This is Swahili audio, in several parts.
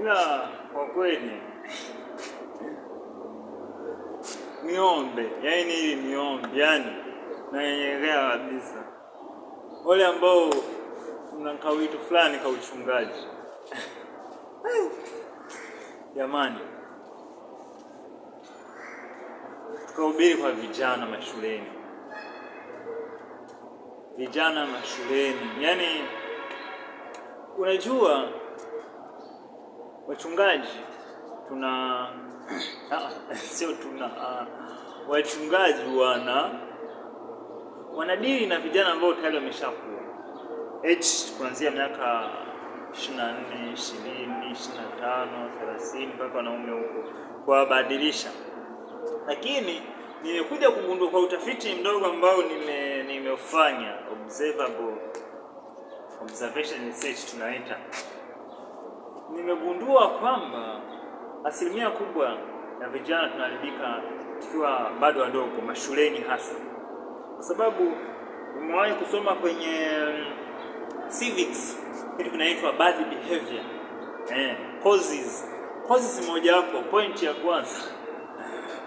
Ila kwa kweli niombe, yaani hili niombe, yaani nanyenyekea kabisa. Wale ambao mna kawitu fulani ka uchungaji jamani, tukahubiri kwa vijana mashuleni, vijana mashuleni. Yaani unajua wachungaji tuna sio tuna wachungaji wanadili na vijana ambao tayari wameshakuwa h kuanzia miaka 24, 20, 25, 30 mpaka wanaume huko kuwabadilisha. Lakini nimekuja kugundua kwa utafiti mdogo ambao nimeufanya observable observation research tunaita, nimegundua kwamba asilimia kubwa ya vijana tunaharibika tukiwa bado wadogo, mashuleni hasa, kwa sababu umewahi kusoma kwenye civics kitu kinaitwa bad behavior, causes. Causes moja wapo, point ya kwanza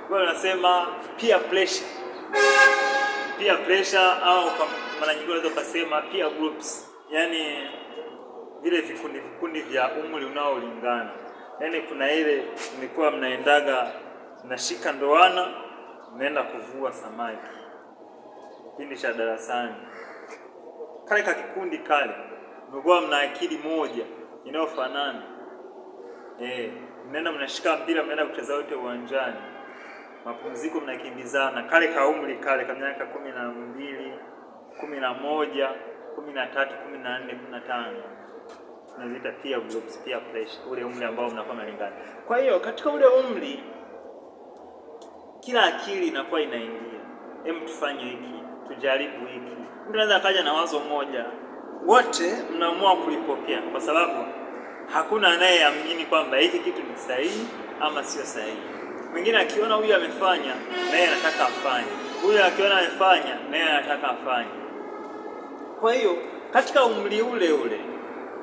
kwa nasema peer pressure, peer pressure au kwa mara nyingine unaweza kusema peer groups, yani vile vikundi vikundi vya umri unaolingana. Yani kuna ile mlikuwa mnaendaga mnashika ndoana mnaenda kuvua samaki kipindi cha darasani, kale ka kikundi kale mlikuwa mna akili moja inayofanana, mnaenda mnashika mpira mnaenda kucheza wote uwanjani, mapumziko mnakimbizana, kale ka umri kale ka miaka 12, 11, 13, 14, 15 tunaziita peer groups, peer pressure, ule umri ambao mnakuwa mnalingana. Kwa hiyo katika ule umri kila akili inakuwa inaingia, hem, tufanye hiki, tujaribu hiki. Mtu anaweza akaja na wazo moja, wote mnaamua kulipokea kwa sababu hakuna anayeamini kwamba hiki kitu ni sahihi ama sio sahihi. Mwingine akiona huyu amefanya, naye anataka afanye, huyu akiona amefanya, naye anataka afanye. Kwa hiyo katika umri ule ule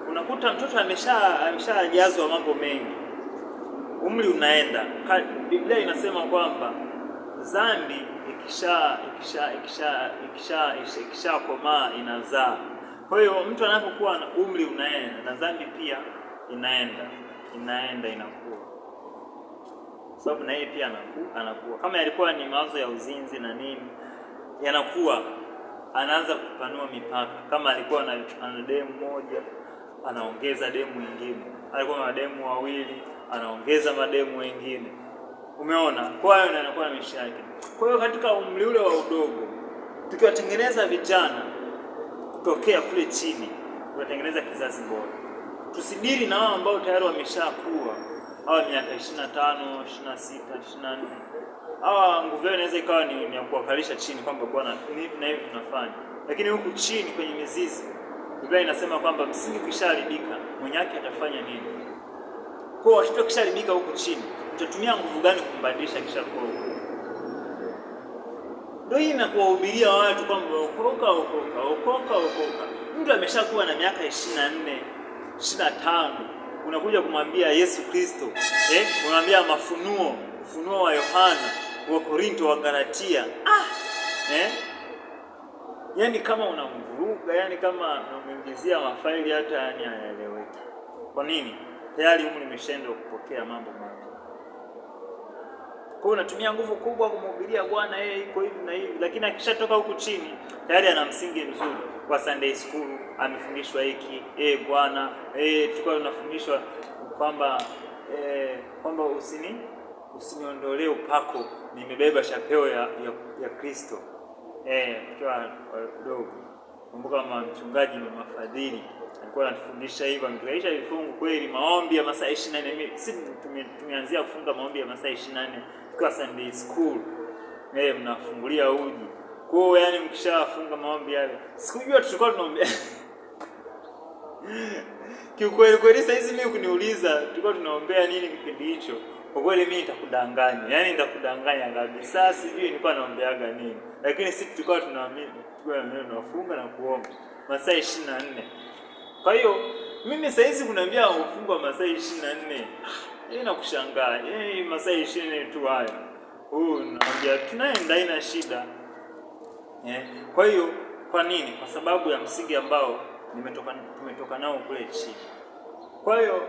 unakuta mtoto ameshajazwa mambo mengi, umri unaenda. Biblia inasema kwamba dhambi ikishakomaa inazaa. Kwa hiyo mtu anapokuwa na umri unaenda na dhambi pia inaenda inaenda inakuwa, sababu na yeye pia anakuwa. Kama yalikuwa ni mawazo ya uzinzi na nini, yanakuwa, anaanza kupanua mipaka. Kama alikuwa ana demu moja, anaongeza demu nyingine. Alikuwa na mademu wawili, anaongeza mademu wengine. Umeona? Kwa hiyo anakuwa na maisha yake. Kwa hiyo katika umri ule wa udogo, tukiwatengeneza vijana kutokea kule chini, tunatengeneza kizazi bora. Tusidili na wao ambao tayari wameshakuwa, hawa miaka 25, 26, 24. Hawa nguvu yao inaweza ikawa ni ya kuwakalisha chini kwamba bwana ni hivi na hivi tunafanya, lakini huku chini kwenye mizizi, Biblia inasema kwamba msingi ukishaharibika mwenye yake atafanya nini? Kwa watoto kishaharibika huku chini, utatumia nguvu gani kumbadilisha kisha kuwa huku? Ndio hii inakuwahubiria watu kwamba okoka, okoka, okoka, okoka. Mtu ameshakuwa na miaka 24, 25, unakuja kumwambia Yesu Kristo, unamwambia mafunuo, ufunuo wa Yohana, wa Korinto, wa Galatia. Yaani kama unamvuruga, yani kama unamuingizia mafaili hata yani hayaeleweki. Kwa nini? Tayari umri umeshaenda kupokea mambo mapya. Kwa hiyo unatumia nguvu kubwa kumhubiria Bwana, yeye iko hivi na hivi, lakini akishatoka huku chini tayari ana msingi mzuri kwa Sunday school, amefundishwa hiki, Bwana, tulikuwa tunafundishwa kwamba kwamba usiniondolee upako, nimebeba chapeo ya Kristo. Tukiwa wadogo. Kumbuka mama mchungaji, mama Fadhili alikuwa anatufundisha hivyo, ametukaisha vifungu kweli, maombi ya masaa 24. Sisi tumeanzia kufunga maombi ya masaa 24 tukiwa Sunday school. Mnafungulia uji. Kwa hiyo yani mkishafunga maombi yale, sikujua tulikuwa tunaombea. Kiukweli kweli sasa hizi mimi kuniuliza tulikuwa tunaombea nini kipindi hicho, kwa kweli mimi nitakudanganya. Yaani nitakudanganya kabisa, sijui nilikuwa naombeaga nini. Lakini sisi tulikuwa tunaamini, tulikuwa tunafunga na kuomba masaa 24. Kwa hiyo Mimi saa hizi kuniambia ufungwa masaa 24. Yeye nakushangaa. Yeye masaa 24 tu hayo. Huu naambia tunaenda, haina shida. Kwa hiyo kwa nini? Kwa sababu ya msingi ambao tumetoka nao kule chini. Kwa hiyo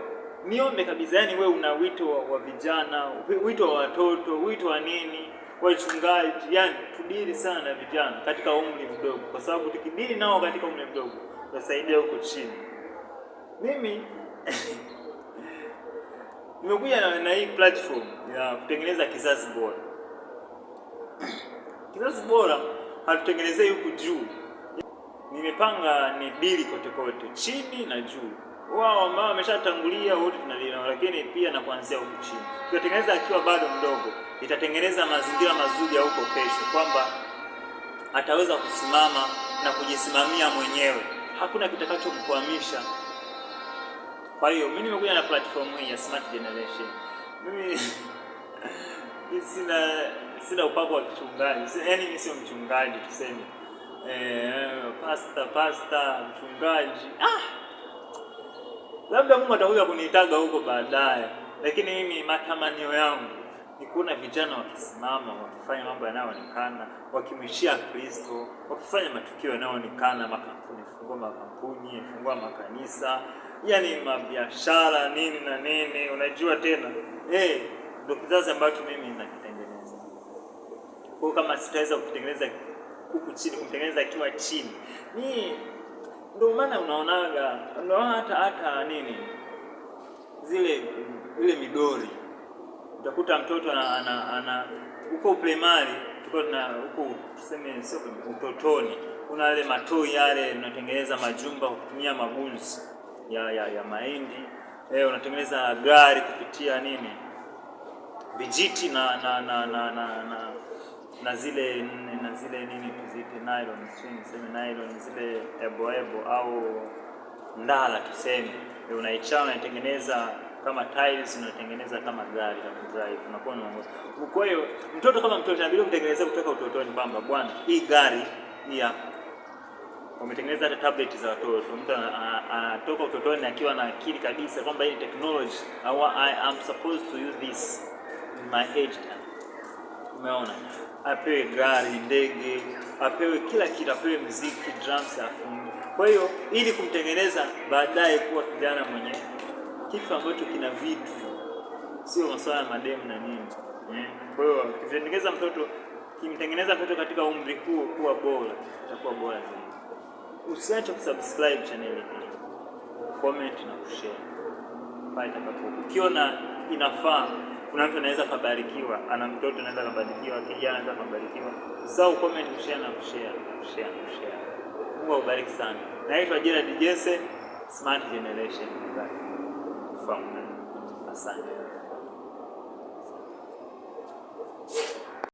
niombe kabisa, yani wewe una wito wa vijana, wito wa watoto, wito wa nini, wachungaji, yani tudili sana na vijana katika umri mdogo, kwa sababu tukidili nao katika umri mdogo tutasaidia huko chini. Mimi nimekuja na hii platform ya kutengeneza kizazi bora. Kizazi bora hatutengenezei huku juu. Nimepanga ni dili kote kote, chini na juu. Wao ambao wameshatangulia wote tunadili nao, lakini pia na kuanzia huku chini. Tunatengeneza akiwa bado mdogo, itatengeneza mazingira mazuri ya huko kesho, kwamba ataweza kusimama na kujisimamia mwenyewe, hakuna kitakachomkwamisha. Kwa hiyo mimi nimekuja na platform hii ya Smart Generation. Mimi sina upako wa kichungaji, yaani mimi sio mchungaji tuseme, pasta mchungaji, labda Mungu atakuja kuniitaga huko baadaye, lakini mimi matamanio yangu ni kuona vijana wakisimama, wakifanya mambo yanayoonekana, wakimwishia Kristo, wakifanya matukio yanayoonekana, makampuni, fungua makampuni, fungua makanisa, yani mabiashara nini na nini, unajua tena ndio kizazi ambacho mimi nakitengeneza. Kwa kama sitaweza kukitengeneza huku chini, kumtengeneza akiwa chini, ni ndio maana unaonaga, ndio hata nini zile ile midori utakuta mtoto ana huko primary tulikuwa tuna huko tuseme sio utotoni, kuna yale matoi yale unatengeneza majumba kwa kutumia magunzi ya mahindi, unatengeneza gari kupitia nini vijiti na zile nini tuziite nylon, sio niseme nylon, zile ebo ebo au ndala tuseme, unaichana unaitengeneza kama tiles, unatengeneza kama gari la kudrive, unakuwa unaongoza. Kwa hiyo mtoto kama mtoto inabidi umtengenezee kutoka utotoni kwamba bwana, hii gari hii hapa. Wametengeneza hata tablet za watoto. Mtu anatoka utotoni akiwa na akili kabisa kwamba hii ni technology, I am supposed to use this in my age time. Umeona? Apewe gari, ndege, apewe kila kitu, apewe muziki, drums afunge. Kwa hiyo ili kumtengeneza baadaye kuwa kijana mwenye kitu ambacho kina vitu, sio masuala ya mademu na nini. Kwa hiyo kimtengeneza mtoto katika umri huo kuwa bora, itakuwa bora zaidi. Usiache kusubscribe channel hii, comment na kushare pale itakapo. Ukiona inafaa, kuna mtu anaweza kabarikiwa, ana mtoto anaweza kabarikiwa, kijana anaweza kabarikiwa, usahau comment, kushare na kushare na kushare na kushare. Mungu akubariki sana. Naitwa Gerald Jesse, Smart Generation. Asante.